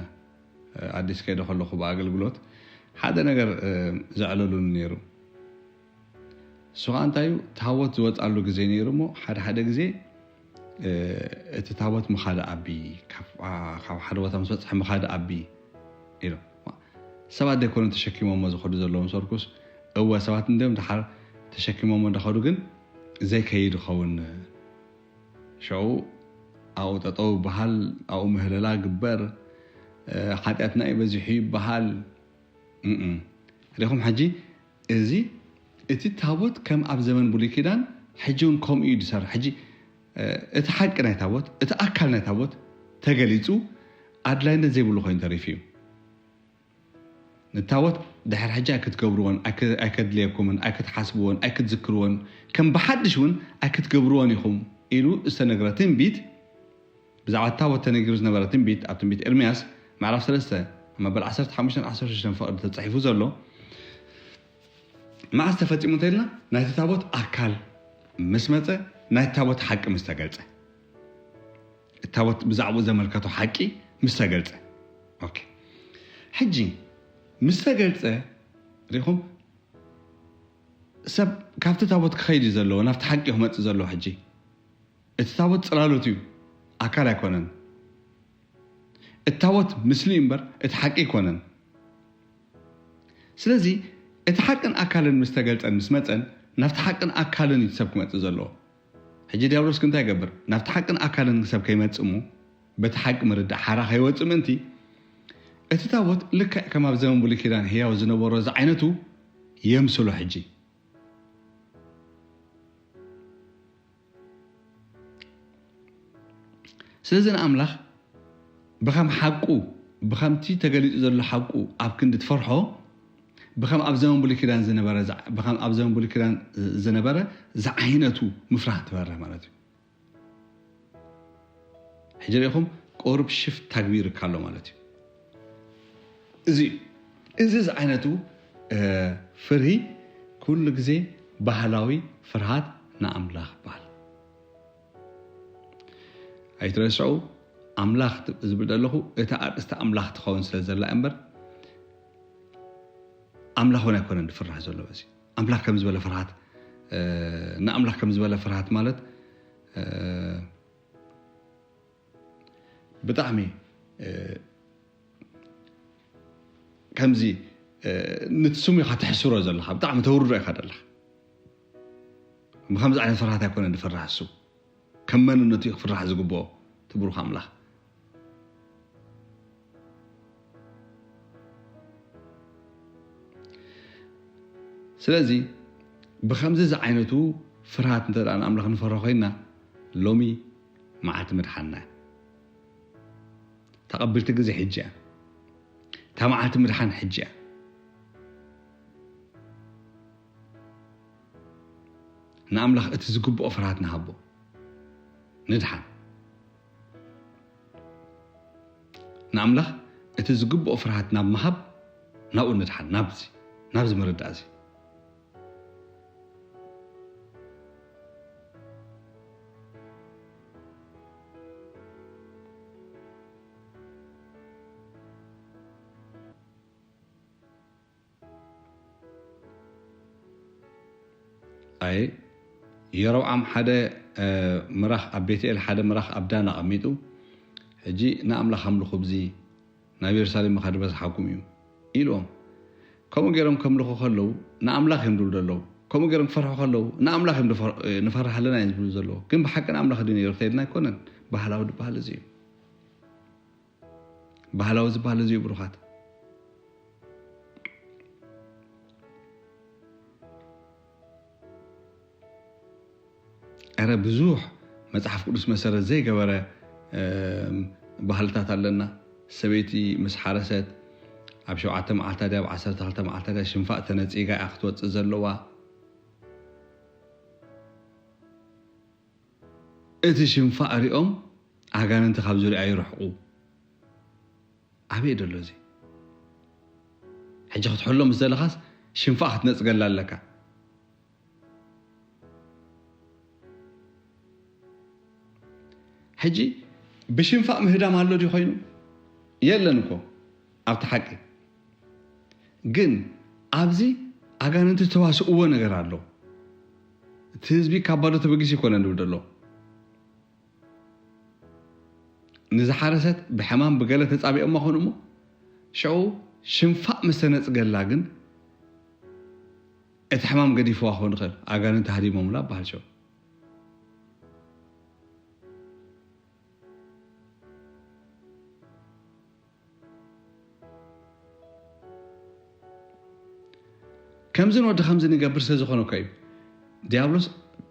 ኣዲስ ከይደ ከለኹ ብኣገልግሎት ሓደ ነገር፣ እ፣ ዘዕለሉኒ ነይሩ። እሱ ኸዓ እንታይ እዩ፣ ታቦት ዝወፅኣሉ ግዜ ነይሩ እሞ፣ ሓደ ሓደ ግዜ፣ እ፣ እቲ ታቦት ምኻድ ኣቢ፣ ካብ፣ ኣ፣ ካብ ሓደ ቦታ ምስ በፅሐ ምኻድ ኣቢ ኢሉ። ሰባት ዘይኮኑ ተሸኪሞሞ ዝኸዱ ዘለዉ ምሰርኩስ፣ እወ፣ ሰባት እንዲኦም ደሓር ተሸኪሞሞ እንዳኸዱ፣ ግን ዘይከይድ ይኸውን። ሸው ኣብኡ ጠጠው ይበሃል፣ ኣብኡ ምህለላ ግበር፣ እ፣ ሓጢኣትና እዩ በዚሑ ይበሃል። እም። ሪኹም ሕጂ፣ እዚ፣ እቲ ታቦት ከም ኣብ ዘመን ብሉይ ኪዳን ሕጂ እውን ከምኡ እዩ ዝሰርሕ። ሕጂ፣ እ፣ እቲ ሓቂ ናይ ታቦት፣ እቲ ኣካል ናይ ታቦት ተገሊጹ ኣድላይነት ዘይብሉ ኮይኑ ተሪፉ እዩ። ንታቦት ድሕሪ ሕጂ ኣይክትገብርዎን፣ ኣይክ-፣ ኣይከድልየኩምን፣ ኣይክትሓስብዎን፣ ኣይክትዝክርዎን፣ ከም ብሓድሽ እውን ኣይክትገብርዎን ኢኹም ኢሉ ዝተነግረ ትንቢት፣ ብዛዕባ ታቦት ተነጊሩ ዝነበረ ትንቢት ኣብ ትንቢት ኤርምያስ ምዕራፍ ሰለስተ መበል ዓሰርተ ሓሙሽተን ዓሰርተ ሽዱሽተን ፍቕዲ ተጻሒፉ ዘሎ መዓስ ተፈጺሙ እንተኢልና፣ ናይቲ ታቦት ኣካል ምስ መጸ፣ ናይቲ ታቦት ሓቂ ምስ ተገልጸ። እቲ ታቦት ብዛዕባኡ ዘመልከቶ ሓቂ ምስ ተገልጸ። ኦኬ። ሕጂ ምስ ተገልጸ፣ ሪኹም፣ ሰብ ካብቲ ታቦት ክኸይድ እዩ ዘለዎ፣ ናብቲ ሓቂ ክመጽእ ዘለዎ። ሕጂ እቲ ታቦት ጽላሎት እዩ፣ ኣካል ኣይኮነን። እቲ ታቦት ምስሊ እዩ እምበር፣ እቲ ሓቂ ኣይኮነን። ስለዚ እቲ ሓቅን ኣካልን ምስ ተገልጸን ምስ መጸን፣ ናብቲ ሓቅን ኣካልን እዩ ሰብ ክመጽእ ዘለዎ። ሕጂ ዲያብሎስ ግን እንታይ ይገብር? ናብቲ ሓቅን ኣካልን ሰብ ከይመጽእ እሞ፣ በቲ ሓቂ ምርዳእ ሓራ ከይወጽእ ምእንቲ፣ እቲ ታቦት ልክዕ ከም ኣብ ዘመን ብሉይ ኪዳን ህያው ዝነበሮ ዝዓይነቱ የምስሎ። ሕጂ ስለዚ ንኣምላኽ ብኸም ሓቁ ብኸምቲ ተገሊጹ ዘሎ ሓቁ ኣብ ክንዲ ትፈርሖ፣ ብኸም ኣብ ዘመን ብሉይ ኪዳን ዝነበረ ዝዓ-፣ ብኸም ኣብ ዘመን ብሉይ ኪዳን ዝነበረ ዝዓይነቱ ምፍራህ ትበርህ ማለት እዩ። ሕጂ ርኢኹም ቁሩብ ሽፍት ተግቢርካ ኣሎ ማለት እዩ። እዚ፣ እዚ ዝዓይነቱ፣ እ፣ ፍርሂ ኩሉ ግዜ ባህላዊ ፍርሃት ንኣምላኽ ይበሃል። ኣይትረስዑ፣ ኣምላኽ ዝብል ዘለኹ እቲ ኣርእስቲ ኣምላኽ ትኸውን ስለ ዘላ እምበር፣ ኣምላኽ እውን ኣይኮነን ዝፍራሕ ዘሎ። በዚ ኣምላኽ ከም ዝበለ ፍርሃት፣ እ፣ ንኣምላኽ ከም ዝበለ ፍርሃት ማለት፣ እ፣ ብጣዕሚ፣ እ፣ ከምዚ፣ እ፣ ንቲ ስሙ ኢኻ ተሕስሮ ዘለኻ፣ ብጣዕሚ ተውርዶ ኢኻ ዘለኻ። ብኸምዚ ዓይነት ፍርሃት ኣይኮነን ዝፍራሕ እሱ። ከም መንነቱ እዩ ክፍራሕ ዝግብኦ እቲ ብሩኽ ኣምላኽ። ስለዚ ብኸምዚ ዝዓይነቱ ፍርሃት እንተ ደኣ ንኣምላኽ ንፈርሆ ኮይንና፣ ሎሚ መዓልቲ ምድሓንና እያ። እታ ቀብልቲ ግዜ ሕጂ እያ። እታ መዓልቲ ምድሓን ሕጂ እያ። ንኣምላኽ እቲ ዝግብኦ ፍርሃት ንሃቦ። ንድሓን። ንኣምላኽ እቲ ዝግብኦ ፍርሃት ናብ ምሃብ፣ ናብኡ ንድሓን፣ ናብዚ፣ ናብዚ መረዳእ እዚ። ኣይ፣ የሮብዓም ሓደ፣ እ፣ ምራኽ ኣብ ቤትኤል፣ ሓደ ምራኽ ኣብ ዳን ኣቐሚጡ፣ ሕጂ ንኣምላኽ ኣምልኹ፣ ብዚ ናብ የሩሳሌም ምኻድ በዝሓኩም እዩ ኢልዎም። ከምኡ ገይሮም ከምልኹ ከለዉ ንኣምላኽ እዮም ዝብሉ ዘለዉ። ከምኡ ገይሮም ክፈርሑ ከለዉ ንኣምላኽ እዮም ንፈር-፣ ንፈርሕ ኣለና እዮም ዝብሉ ዘለዉ። ግን ብሓቂ ንኣምላኽ ድዩ ነይሩ ተይልና ኣይኮነን። ባህላዊ ዝበሃል እዚ እዩ። ባህላዊ ዝበሃል እዚ እዩ፣ ብሩኻት። እረ ብዙሕ መጽሓፍ ቅዱስ መሰረት ዘይገበረ፣ እም፣ ባህልታት ኣለና። ሰበይቲ ምስ ሓረሰት ኣብ ሸውዓተ መዓልታ ድያ፣ ኣብ ዓሰርተ ክልተ መዓልታ ድያ ሽንፋእ ተነጺጋ እያ ክትወጽእ ዘለዋ። እቲ ሽንፋእ ሪኦም ኣጋንንቲ ካብ ዙርያ ይርሕቁ። ኣበይ ደሎ እዚ? ሕጂ ክትሕሎ ምስ ዘለኻስ ሽንፋእ ክትነጽገላ ኣለካ። ሕጂ ብሽንፋእ ምህዳም ኣሎ ድዩ ኮይኑ? የለን እኮ ኣብቲ ሓቂ። ግን ኣብዚ ኣጋንንቲ ዝተዋስእዎ ነገር ኣሎ። እቲ ህዝቢ ካብ ባዶ ተበጊሱ ይኮነን ዝብል ዘሎ። ንዝሓረሰት ብሕማም ብገለ ተጻቢኦማ ኾኑ እሞ፣ ሽዑ ሽንፋእ ምስ ተነጽገላ ግን፣ እቲ ሕማም ገዲፍዋ ክኾን ይኽእል፣ ኣጋንንቲ ሃዲሞምላ በሃል ሽዑ። ከምዝን ወዲ ከምዝን ይገብር ስለ ዝኾነ እኮ እዩ። ዲያብሎስ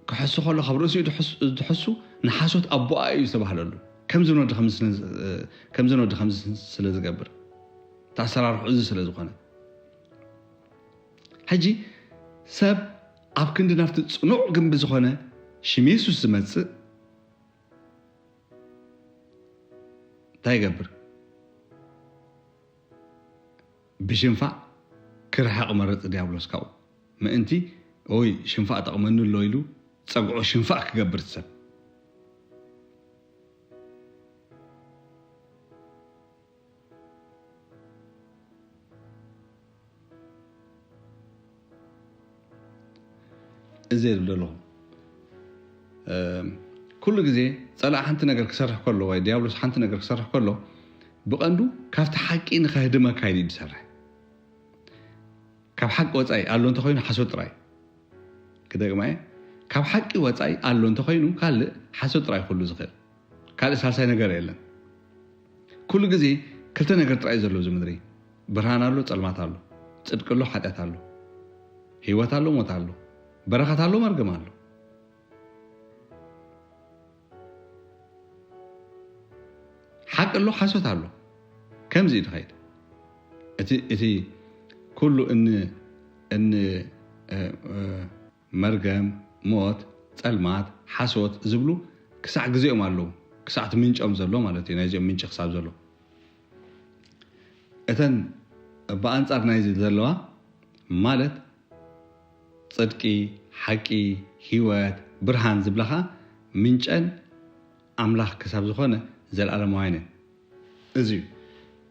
ክሕሱ ከሎ ካብ ርእሲኡ ዝሕሱ-፣ ዝሕሱ ንሓሶት ኣቦኣ እዩ ዝተባህለሉ። ከምዝን ወዲ ከምዝን ስለ-፣ ከምዝን ወዲ ከምዝን ስለ ዝገብር። እቲ ኣሰራርሑ እዚ ስለ ዝኾነ። ሕጂ ሰብ ኣብ ክንዲ ናብቲ ጽኑዕ ግንቢ ዝኾነ ሽም የሱስ ዝመጽእ እንታይ ይገብር? ብሽንፋእ ክርሕቕ መረጽ ዲያብሎስ ካብኡ። ምእንቲ፣ ኦይ፣ ሽንፋእ ጠቕመኒ ኣሎ ኢሉ ጸግዖ ሽንፋእ ክገብር ሰብ። እዚ እየ ዝብል ዘለኹ። እም፣ ኩሉ ግዜ ጸላኢ ሓንቲ ነገር ክሰርሕ ከሎ ወይ ዲያብሎስ ሓንቲ ነገር ክሰርሕ ከሎ ብቐንዱ ካብቲ ሓቂ ንኸህድመካ ኢሉ እዩ ዝሰርሕ። ካብ ሓቂ ወጻኢ ኣሎ እንተኾይኑ ሓሶት ጥራይ። ክደግማ እየ። ካብ ሓቂ ወጻኢ ኣሎ እንተኾይኑ ካልእ ሓሶት ጥራይ ኩሉ ዝኽእል። ካልእ ሳልሳይ ነገር የለን። ኩሉ ግዜ ክልተ ነገር ጥራይ እዩ ዘሎ እዚ ምድሪ። ብርሃን ኣሎ፣ ጸልማት ኣሎ። ጽድቂ ኣሎ፣ ሓጢኣት ኣሎ። ህይወት ኣሎ፣ ሞት ኣሎ። በረኸት ኣሎ፣ መርገም ኣሎ። ሓቂ ኣሎ፣ ሓሶት ኣሎ። ከምዚ እዩ ዝኸይድ። እቲ እቲ ኩሉ እን እን እ፣ እ፣ መርገም፣ ሞት፣ ጸልማት፣ ሓሶት ዝብሉ ክሳዕ ግዜኦም ኣለዉ። ክሳዕ እቲ ምንጮም ዘሎ ማለት እዩ። ናይዚኦም ምንጪ ክሳብ ዘሎ፣ እተን ብኣንጻር ናይዚ ዘለዋ ማለት ጽድቂ፣ ሓቂ፣ ህይወት፣ ብርሃን ዝብላኻ ምንጨን ኣምላኽ ክሳብ ዝኾነ ዘለኣለማውያን እየን። እዚ እዩ።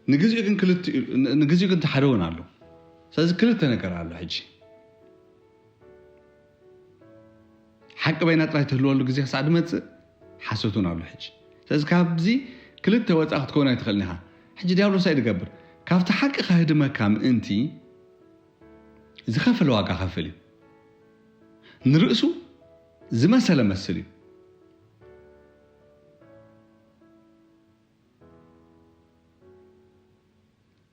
ንግዚኡ ግን ክልቲኡ፣ ን-፣ ንግዚኡ ግን እቲ ሓደ እውን ኣሎ። ስለዚ ክልተ ነገር ኣሎ ሕጂ። ሓቂ በይና ጥራይ ትህልወሉ ግዜ ክሳዕ ድመጽእ ሓሶት እውን ኣሎ ሕጂ። ስለዚ ካብዚ ክልተ ወጻእ ክትከውን ኣይትኽእልን ኢኻ። ሕጂ ዲያብሎስ እንታይ ድገብር? ካብቲ ሓቂ ከህድመካ ምእንቲ ዝኸፈለ ዋጋ ከፍል እዩ። ንርእሱ ዝመሰለ መስል እዩ።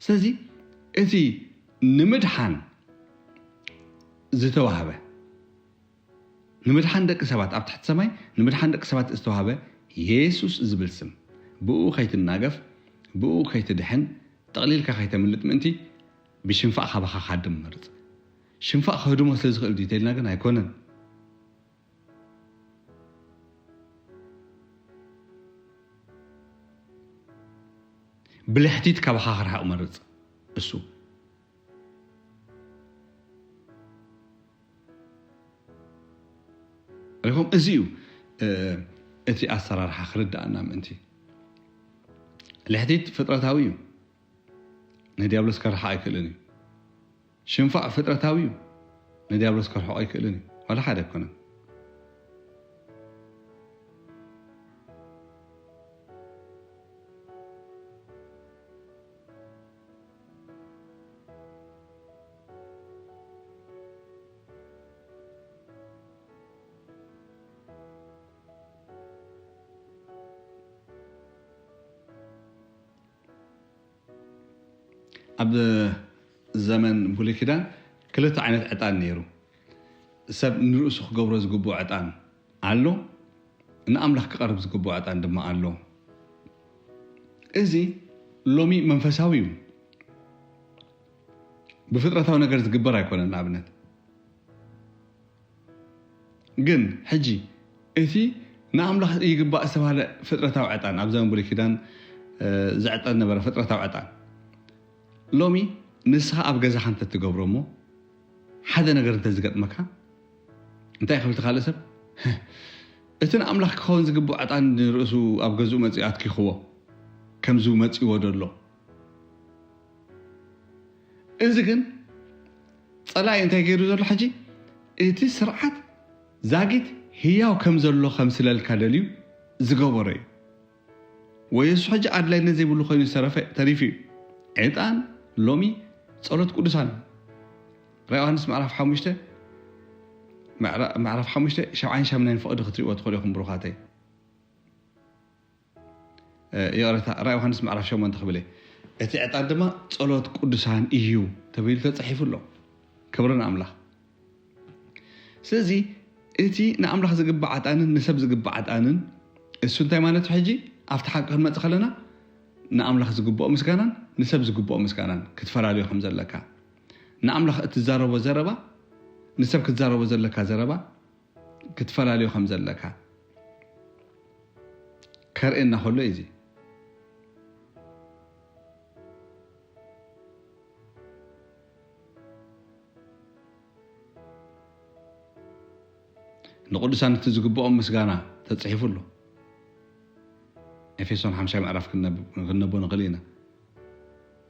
ስለዚ እቲ ንምድሓን ዝተዋህበ፣ ንምድሓን ደቂ ሰባት ኣብ ትሕቲ ሰማይ ንምድሓን ደቂ ሰባት ዝተዋህበ የሱስ ዝብል ስም፣ ብኡ ከይትናገፍ፣ ብኡ ከይትድሕን፣ ጠቕሊልካ ከይተምልጥ ምእንቲ ብሽንፋቕ ካባኻ ክሃድም እመርጽ። ሽንፋቕ ከህድሞ ስለ ዝኽእል ድዩ ተኢልና ግን ኣይኮነን። ብልሕቲት ካባኻ ክርሕቕ መርጽ እሱ። ሪኹም? እዚ እዩ፣ እ፣ እቲ ኣሰራርሓ ክርድኣና ምእንቲ። ልሕቲት ፍጥረታዊ እዩ። ንዲያብሎስ ከርሕቕ ኣይክእልን እዩ። ሽንፋቕ ፍጥረታዊ እዩ። ንዲያብሎስ ከርሕቖ ኣይክእልን እዩ። ዋላ ሓደ ኣይኮነን። ኣብ ዘመን ብሉይ ኪዳን ክልተ ዓይነት ዕጣን ነይሩ። ሰብ ንርእሱ ክገብሮ ዝግብኦ ዕጣን ኣሎ፣ ንኣምላኽ ክቐርብ ዝግብኦ ዕጣን ድማ ኣሎ። እዚ ሎሚ መንፈሳዊ እዩ። ብፍጥረታዊ ነገር ዝግበር ኣይኮነን። ንኣብነት ግን ሕጂ እቲ ንኣምላኽ ይግባእ ዝተባህለ ፍጥረታዊ ዕጣን፣ ኣብ ዘመን ብሉይ ኪዳን፣ እ፣ ዝዕጠን ነበረ ፍጥረታዊ ዕጣን። ሎሚ ንስኻ ኣብ ገዛኻ እንተ ትገብሮ እሞ ሓደ ነገር እንተ ዝገጥመካ፣ እንታይ ክብል እቲ ካልእ ሰብ? እቲ ንኣምላኽ ክኸውን ዝግብኦ ዕጣን ንርእሱ ኣብ ገዝኡ መጺኡ ኣትኪኽዎ፣ ከምዚ መጺዎ ደሎ። እዚ ግን ጸላኢ እንታይ ገይሩ ዘሎ ሕጂ? እቲ ስርዓት ዛጊት ህያው ከም ዘሎ ከምስለልካ ደልዩ ዝገበሮ እዩ። ወየሱ ሕጂ ኣድላይነት ዘይብሉ ኮይኑ ዝተረፈ፣ ተሪፉ እዩ። ዕጣን ሎሚ ጸሎት ቅዱሳን። ራእይ ዮሃንስ ምዕራፍ ሓሙሽተ፣ ምዕራ-፣ ምዕራፍ ሓሙሽተ፣ ሸብዓን ሻምናይን ፍቕዲ ክትሪእዎ ትኽእሉ ኢኹም ብሩኻተይ። እ፣ ይቕረታ፣ ራእይ ዮሃንስ ምዕራፍ ሸሞንተ ክብል እየ። እቲ ዕጣን ድማ ጸሎት ቅዱሳን እዩ ተባሂሉ ተጻሒፉ ኣሎ። ክብሪ ንኣምላኽ። ስለዚ እቲ ንኣምላኽ ዝግባእ ዕጣንን ንሰብ ዝግባእ ዕጣንን እሱ እንታይ ማለት እዩ? ሕጂ ኣብቲ ሓቂ ክንመጽእ ከለና ንኣምላኽ ዝግብኦ ምስጋናን ንሰብ ዝግብኦ ምስጋናን ክትፈላልዮ ከም ዘለካ፣ ንኣምላኽ እትዛረቦ ዘረባ ንሰብ ክትዛረቦ ዘለካ ዘረባ ክትፈላልዮ ከም ዘለካ ከርእየና ከሎ እዩ። እዚ ንቅዱሳን እቲ ዝግብኦም ምስጋና ተጻሒፉ ኣሎ። ኤፌሶን ሓምሻይ ምዕራፍ ክነብ-፣ ክነቦ ንኽእል ኢና።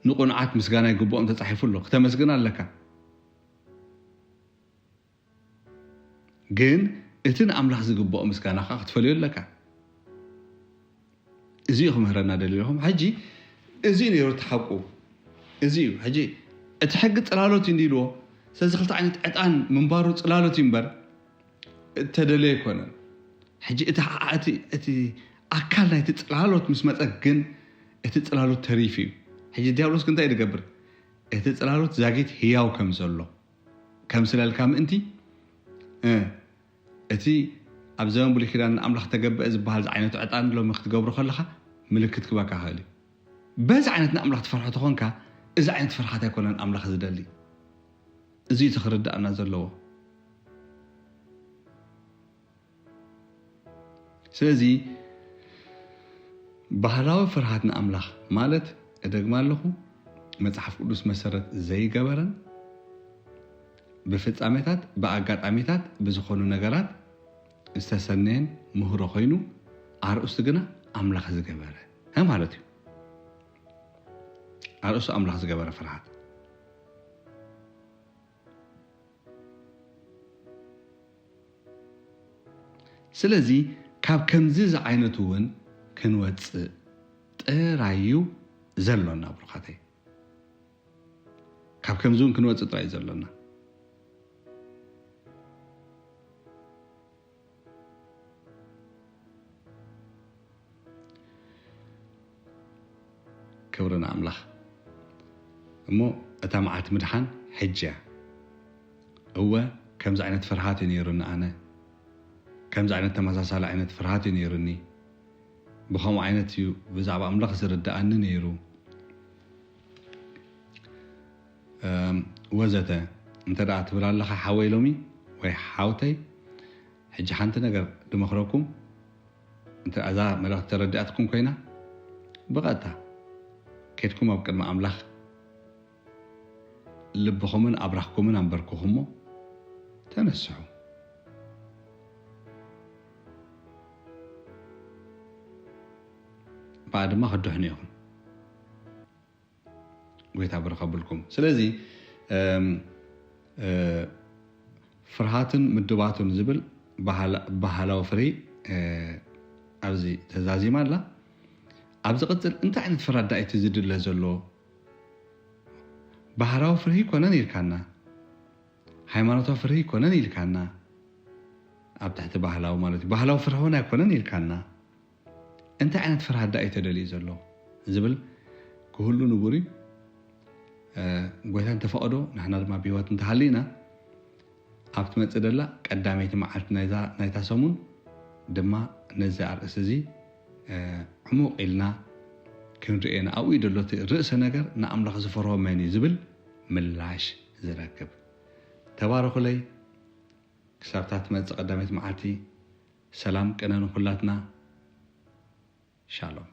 ንቅኑዓት ምስጋና ይግብኦም ተጻሒፉ ኣሎ። ክተመስግን ኣለካ። ግን እቲ ንኣምላኽ ዝግብኦ ምስጋና ኸዓ ክትፈልዮ ኣለካ። እዚ እዩ ክምህረና ደልዩ ኢኹም። ሕጂ እዚ እዩ ነይሩ እቲ ሓቁ። እዚ እዩ። ሕጂ እቲ ሕጊ ጽላሎት እዩ እንዲልዎ። ስለዚ ክልተ ዓይነት ዕጣን ምንባሩ ጽላሎት እዩ እምበር እተደልዮ ኣይኮነን። ሕጂ እቲ ሓ-፣ እቲ፣ እቲ ኣካል ናይቲ ጽላሎት ምስ መጸ ግን እቲ ጽላሎት ተሪፉ እዩ። ሕጂ ዲያብሎስ ግን እንታይ እዩ ዝገብር? እቲ ጽላሎት ዛጊት ህያው ከም ዘሎ ከምስለልካ ምእንቲ፣ እ፣ እቲ ኣብ ዘመን ብሉይ ኪዳን ንኣምላኽ ተገብአ ዝበሃል ዝዓይነቱ ዕጣን ሎሚ ክትገብሮ ከለኻ ምልክት ክበካ ይኽእል እዩ። በዚ ዓይነት ንኣምላኽ ትፈርሖ ተኾንካ፣ እዚ ዓይነት ፍርሓት ኣይኮነን ኣምላኽ ዝደሊ። እዚ እቲ ክርዳእና ዘለዎ። ስለዚ ባህላዊ ፍርሃት ንኣምላኽ ማለት፣ እደግማ ኣለኹ፣ መጽሓፍ ቅዱስ መሰረት ዘይገበረን ብፍጻሜታት፣ ብኣጋጣሚታት፣ ብዝኾኑ ነገራት ዝተሰነየን ምህሮ ኮይኑ፣ ኣርእስቱ ግና ኣምላኽ ዝገበረ ማለት እዩ። ኣርእስቱ ኣምላኽ ዝገበረ ፍርሃት። ስለዚ ካብ ከምዚ ዝዓይነቱ እውን ክንወፅእ ጥራይ እዩ ዘሎና ብሩኻተይ። ካብ ከምዚ እውን ክንወፅእ ጥራይ እዩ ዘሎና። ክብሪ ንኣምላኽ። እሞ እታ መዓልቲ ምድሓን ሕጂ እያ። እወ፣ ከምዚ ዓይነት ፍርሃት እዩ ነይሩኒ ኣነ። ከምዚ ዓይነት ተመሳሳሊ ዓይነት ፍርሃት እዩ ነይሩኒ። ብኸምኡ ዓይነት እዩ ብዛዕባ ኣምላኽ ዝርድኣኒ ነይሩ። እም፣ ወዘተ እንተ ደኣ ትብል ኣለኻ ሓወይ ሎሚ ወይ ሓውተይ፣ ሕጂ ሓንቲ ነገር ድመኽረኩም፣ እንተ እዛ መልእኽቲ ተረዲኣትኩም ኮይና፣ ብቐጥታ ኬድኩም ኣብ ቅድሚ ኣምላኽ ልብኹምን ኣብራኽኩምን ኣንበርክኹሞ፣ ተነስሑ። ብኣ ድማ ክትድሕኑ ኢኹም። ጎይታ ብርኸብልኩም። ስለዚ፣ እም፣ እ፣ ፍርሃትን ምድባቱን ዝብል ባህላ-፣ ባህላዊ ፍርሂ፣ እ፣ ኣብዚ ተዛዚማ ኣላ። ኣብ ዝቕጽል እንታይ ዓይነት ፍርሃት ደኣ እቲ ዝድለ ዘሎ? ባህላዊ ፍርሂ ኣይኮነን ኢልካና፣ ሃይማኖታዊ ፍርሂ ኣይኮነን ኢልካና፣ ኣብ ትሕቲ ባህላዊ ማለት እዩ። ባህላዊ ፍርሂ እውን ኣይኮነን ኢልካና። እንታይ ዓይነት ፍርሃት ደኣ እዩ ተደልዩ ዘሎ ዝብል ክህሉ ንቡር እዩ። እ፣ ጎይታ እንተፈቐዶ ንሕና ድማ ብህይወት እንተሃሊና፣ ኣብ ትመጽእ ደላ ቀዳመይቲ መዓልቲ ናይዛ፣ ናይታ ሰሙን ድማ ነዚ ኣርእስቲ እዚ፣ እ፣ ዕሙቕ ኢልና ክንርእየን፣ ኣብኡ እዩ ዘሎ እቲ ርእሰ ነገር፣ ንኣምላኽ ዝፈርሆ መን እዩ ዝብል ምላሽ ዝረክብ። ተባረኹለይ። ክሳብ እታ ትመጽእ ቀዳመይቲ መዓልቲ፣ ሰላም ቅነ ንኹላትና። ሻሎም።